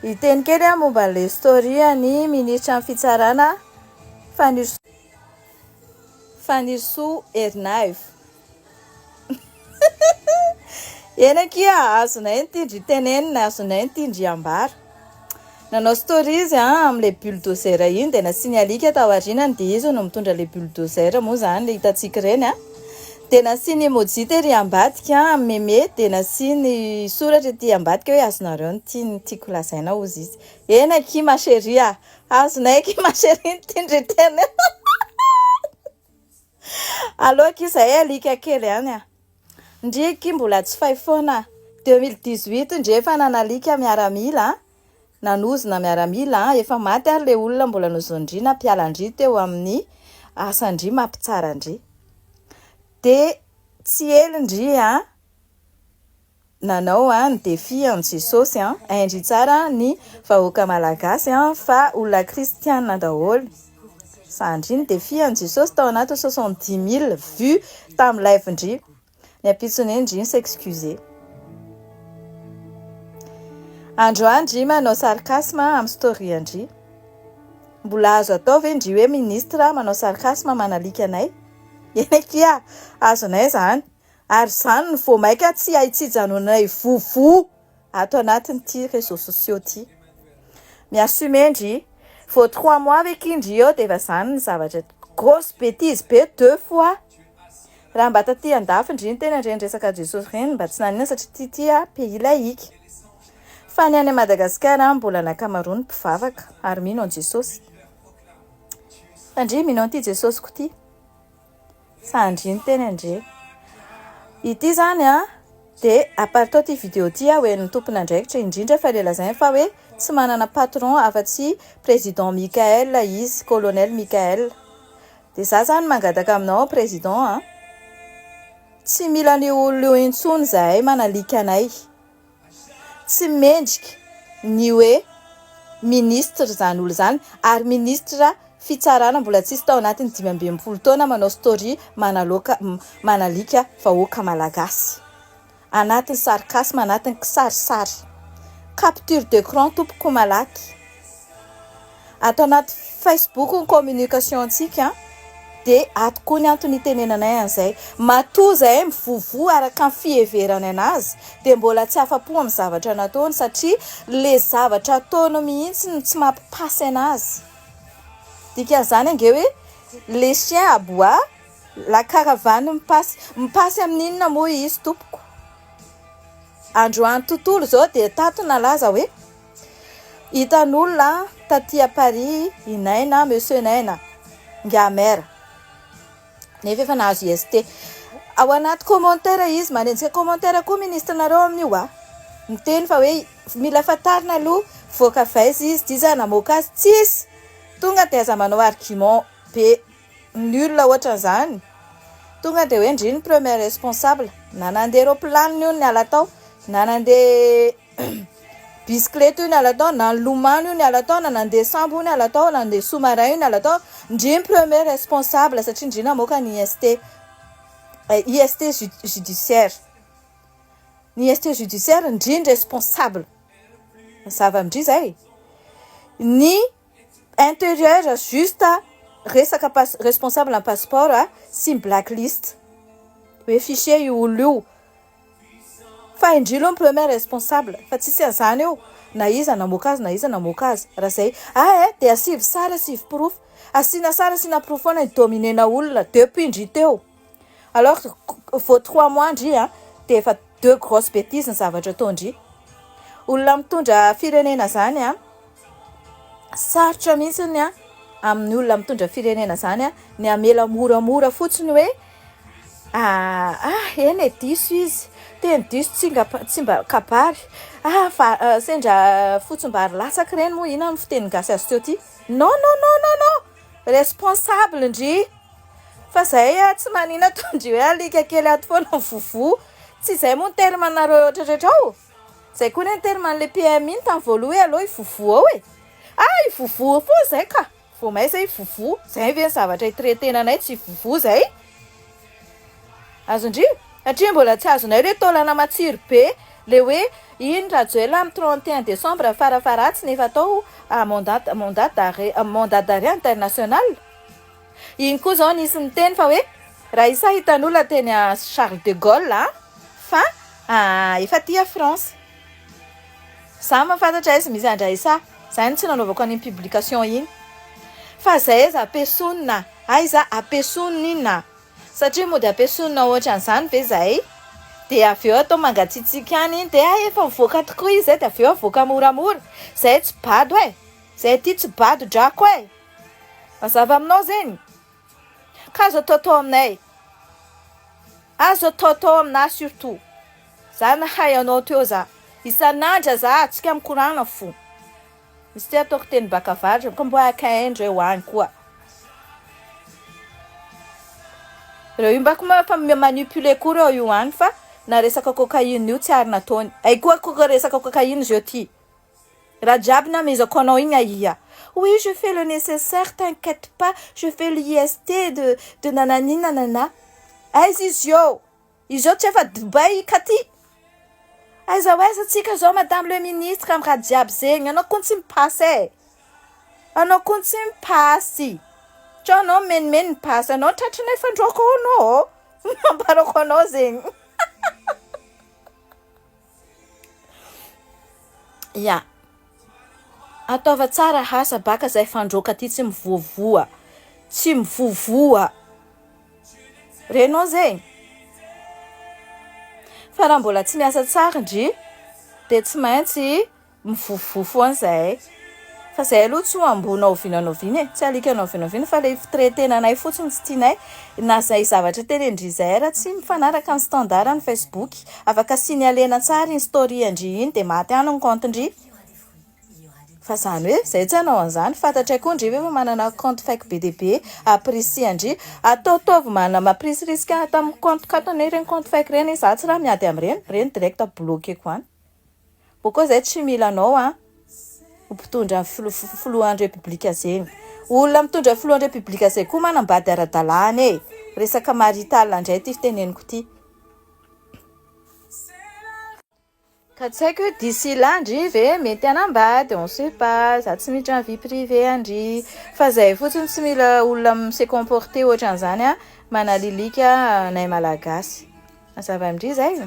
Hiteny kely aho momba an'ilay story an'ny minisitry ny fitsarana Fanirisoa Ernaivo. Eny akia, azonay ny tian-dry tenenina, azonay ny tian-dry ambara. Nanao story izy amin'ilay bulldozer iny dia nasiany alika tao aorianany dia izy no mitondra ilay bulldozer moa izany ilay hitantsika ireny an. Dia nasiany emoji tery ambadika meme dia nasiany soratra ety ambadika hoe azonareo ny tiany tiako lazaina hozy izy. Eny akia ma chérie a! Azonay akia ma chérie ny tian-dry tenenina. Aleo akia izay alika kely ihany a! Ndry akia mbola tsy fay foana. 2018 ndry efa nanalika miaramila a! Nanozona miaramila a! Efa maty ary le olona mbola nozonindry nampiala ndry teo amin'ny asan-dry mampitsara ndry. Dia tsy ela ndry a! Nanao ny défi an'i Jesosy an, hain-dry tsara ny vahoaka malagasy an fa olona kristiana daholo. Zandry ny défi an'i Jesosy tao anatin'ny 70 mille vues tamin'ny live-ndry. Ny ampitson'iny ndry ni-s'excuser. Androany ndry manao sarcasme amin'ny story an-dry. Mbola azo atao ve ndry hoe ministre manao sarcasme manalika anay? Eny akia, azonay izany. Ary izany no vao maika tsy hay tsy hijanonanay vovo ato anatin'ity réseaux sociaux ity. Mi-assumer ndry. Vao trois mois ve ki ndry eo dia efa izany ny zavatra grosse betise be deux fois. Raha mba taty andafy ndry ny tena ireny resaka Jesosy ireny mba tsy naninona satria ity ity a pays laïque. Fa ny any Madagasikara mbola ny ankamaroany mpivavaka ary mino an'i Jesosy. Fa ndry mino an'ity Jesosiko ity. Sandry ny teny andre. Ity zany a dia aparitao ity vidéo ity ho an'ny tompon'andraikitra indrindra fa ilay lazainy fa hoe tsy manana patron afa-tsy président Michael izy, colonel Michael. Dia za zany mangataka aminao président a, tsy mila an'io olona io intsony zahay manalika anay. Tsy mendrika ny hoe ministre izany olona izany ary ministre fitsarana mbola tsisy tao anatin'ny 15 taona manao story manaloaka manalika vahoaka malagasy anatin'ny sarcasme anatin'ny kisarisary capture d'écran tompoko malaky Ato anaty Facebook ny communication antsika dia ato koa ny antony itenenanay an'izay. Matoa izahay mivovoa araka ny fiheveranay anazy dia mbola tsy afa-po amin'ny zavatra nataony satria le zavatra ataony mihitsy no tsy mampipasy anazy. Dikan'izany ange hoe les chiens aboient, la caravane mipasy. Mipasy amin'inona moa izy tompoko? Androany tontolo izao dia tato nalaza hoe Hitan'olona taty à Paris i Naina, Monsieur Naina, Ingahy Maire, nefa efa nahazo IST. Ao anaty commentaire izy, manenjika commentaire koa ministre nareo amin'io a! Miteny fa hoe mila fantarina aloha voaka avy aiza izy, d'iza namoaka azy, tsisy! Tonga dia aza manao argument be nul ohatran'izany. Tonga dia hoe ndry ny premier responsable, na nandeha roplanina io niala tao, na nandeha Bisikileta io niala tao, na nilomano io niala tao, na nandeha sambo io niala tao, na nandeha sous marin io niala tao, ndry ny premier responsable satria ndry namoaka ny IST, IST judiciaire, ny IST judiciaire ndry ny responsable, mazava amindry zay, ny interieur juste resaka responsable ny passeport sy ny blacklist, hoe fichier io olona io. Fa indry aloha ny premier responsable fa tsisy an'izany eo na iza namoaka azy na iza namoaka azy raha zay ah eh dia asivo sary asivo porofo asiana sary asiana porofo foana hi-dominer-na olona depuis ndry teo alors vao trois mois ndry a dia efa deux grosses bêtises ny zavatra ataon-dry olona mitondra firenena zany a sarotra mihitsy ny a amin'ny olona mitondra firenena zany a ny hamela moramora fotsiny hoe Ah ah eny e diso izy, teny diso tsy nga tsy mba kabary, ah va sendra fotsim-bary latsaka ireny moa inona no fiteny gasy azy teo ty, non non non non non, responsable ndry, fa zay ah tsy manina toa ndry hoe alika kely ato foana mivovoa, tsy izay moa ny terme nareo rehetra ao, zay koa anie ny terme an'le PM iny tamin'ny voalohany hoe aleo hivovoa ao e, ah hivovoa foana zay ka. Vao may zay vovo, zay ve ny zavatra hi-traiter anay tsy vovo zay? Azon-dry? Satria mbola tsy azonay le taolana matsiro be, Le hoe iny Rajoelina amin'ny 31 décembre farafaharatsiny efa atao mandat mandat d'arrêt mandat d'arrêt international. Iny koa izao nisy niteny fa hoe raha isa hitan'olona teny Charles de Gaulle a fa efa aty à France. Za mahafantatra aiza misy an-dRaissa. Zay no tsy nanaovako an'iny publication iny. Fa zay aiza ampiesonina, aiza ampiesonina. Satria mody ampiesonina ohatran'izany ve zay? Dia avy eo atao mangatsiatsiaka any iny dia hay efa mivoaka tokoa izy zay dia avy eo avoaka moramora. Zay tsy bado e! Zay aty tsy bado drako e! Mazava aminao zegny? Ka azo ataotao aminay. Azo ataotao aminah surtout. Za nahay anao teo za. Isan'andra za tsika mikoragna fo. Izy ty ataoko teny baka avaratra ka mbo akaindreo agny koa. Reo io mbako ma fa mi-manipuler koa reo io agny fa na resaka cocaïne io tsy ary nataony. Ay koa koa resaka cocaïne zao ty. Raha jiaby namezako anao igny aia? Oui je fais le nécessaire t'inquiète pas je fais l'IST de de nanani nanana. Aiza izy eo? Izao tsy efa Dubaï ka ty? Aiza ho aiza tsika zao madame le ministre am raha jiaby zegny anao kony tsy mipasy e! Anao kony tsy mipasy! Sao anao mimenimeny mipasy anao tratranay fandroako ao anao ambarako anao zegny. Ya. Ataova tsara asa baka zay fandroaka ty tsy mivoavoa. Tsy mivovoa. Renao zegny? Fa raha mbola tsy miasa tsara ndry de tsy maintsy Mivovoa foana izahay. Fa izay aloha tsy ho amboa na oviana na oviana e. Tsy alika na oviana na oviana fa ilay fitretenana anay fotsiny tsy tianay. Na izay zavatra tenenin-dry izahay raha tsy mifanaraka amin'ny standard ny Facebook. Afaka signaler-na tsara iny story an-dry iny dia maty any ny compte-ndry. Fa izany hoe izay tsy hanao an'izany. Fantatray koa ndry hoe efa manana compte fake be dia be ampirisihan-dry. Ataotaovy mana mampirisiriska tamin'ny compte-ko ato anie ireny compte fake ireny e. Izaho tsy raha miady amin'ireny. Ireny direct bloquer-ko any. Bôkô zay tsy mila anao an ho mpitondra filohan'ny repoblika zegny. Olona mitondra filohan'ny repoblika zay koa manambady ara-dalàna e! Resaka marital ndray ty fiteneniko ty. Ka tsy haiko hoe d'ici là ndry ve mety hanambady, on sait pas, za tsy miditra ny vie privée an-dry. Fa zay fotsiny tsy mila olona mi-se comporter ohatran'izany an, manalilika anay malagasy. Mazava amin-dry izay?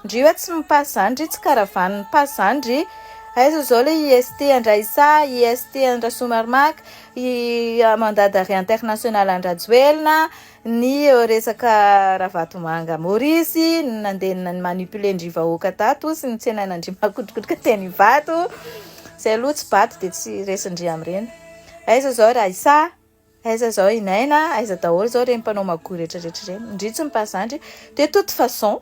Ndry hoe tsy mi-passe izany ndry, tsy caravane mi-passe izany ndry. Aiza izao ilay IST an-dRaissa, IST an-dRasoamaromaka, i mandat d'arrêt international an-dRajoelina, ny resaka Ravatomanga Maurice, ny nandeha ni-manipuler-ndry vahoaka tato sy nitsenaina-ndry makotrokotroka teny Ivato. Izay aloha tsy bato dia tsy resin-dry amin'ireny. Aiza izao Raissa? Aiza izao i Naina, aiza daholo izao ireny mpanao magoa rehetra rehetra ireny. Ndry tsy mipazandry. De toute façon,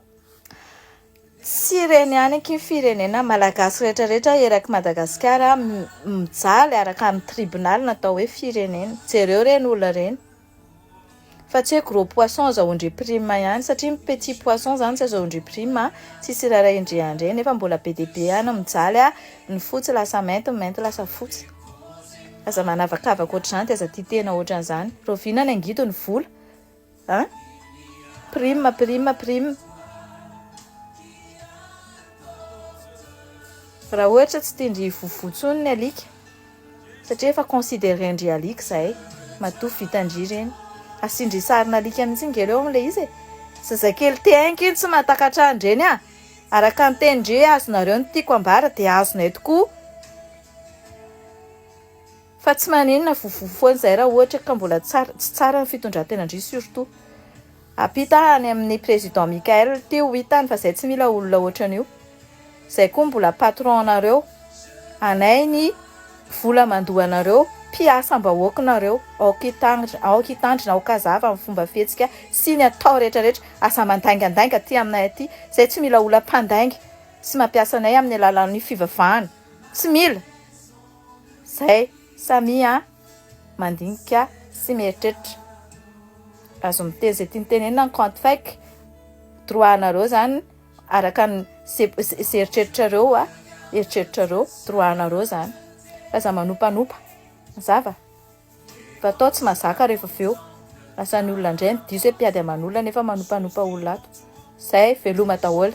tsy ireny ihany akia ny firenena malagasy rehetra rehetra eraky Madagasikara mijaly araka ny tribunal natao hoe firenena. Jereo ireny olona ireny. Fa tsy hoe gros poisson azahoan-dry prime ihany satria ny petit poisson izany tsy azahoan-dry prime, tsisy raharahian-dry an'ireny nefa mbola be dia be ihany mijaly, ny fotsy lasa mainty, ny mainty lasa fotsy. Aza manavakavaka ohatr'izany dia aza tia tena ohatran'izany. Rahoviana ny hangidy ny vola? An? Prime, prime, prime. Raha ohatra tsy tian-dry hivovoa intsony ny alika, satria efa considérer-ndry alika izahay, matoa vitan-dry ireny. Asian-dry sarin'alika mihitsy nge ireo amin'ilay izy e. Zazakely te hainga iny tsy mahatakatra an'ireny ah. Araka ny tenin-dry hoe azonareo ny tiako ambara dia azonay tokoa. Fa tsy maninona vovoa foana izay raha ohatra ka mbola tsara tsy tsara ny fitondran-tenan-dry surtout. Ampita any amin'ny président Mickaël ity ho hitany fa izay tsy mila olona ohatran'io. Izay koa mbola patron anareo. Anay ny vola mandoa anareo, mpiasam-bahoaka nareo. Aoka hitandrina, aoka hitandrina, aoka hazava ny fomba fihetsika sy ny atao rehetra rehetra. Aza mandaingandainga aty aminay aty. Izay tsy mila olona mpandainga sy mampiasa anay amin'ny alalan'ny fivavahana. Tsy mila. Zay, samia mandinika sy mieritreritra. Azo miteny izay tiany tenenina ny compte fake. Droit anareo zany araka ny ze ze eritreritrareo a, eritreritrareo, droit anareo zany. Fa aza manompanopa. Mazava? Fa atao tsy mazaka rehefa avy eo. Lasa ny olona indray no diso hoe mpiady aman'olona nefa manompanopa olona ato. Zay, veloma daholo.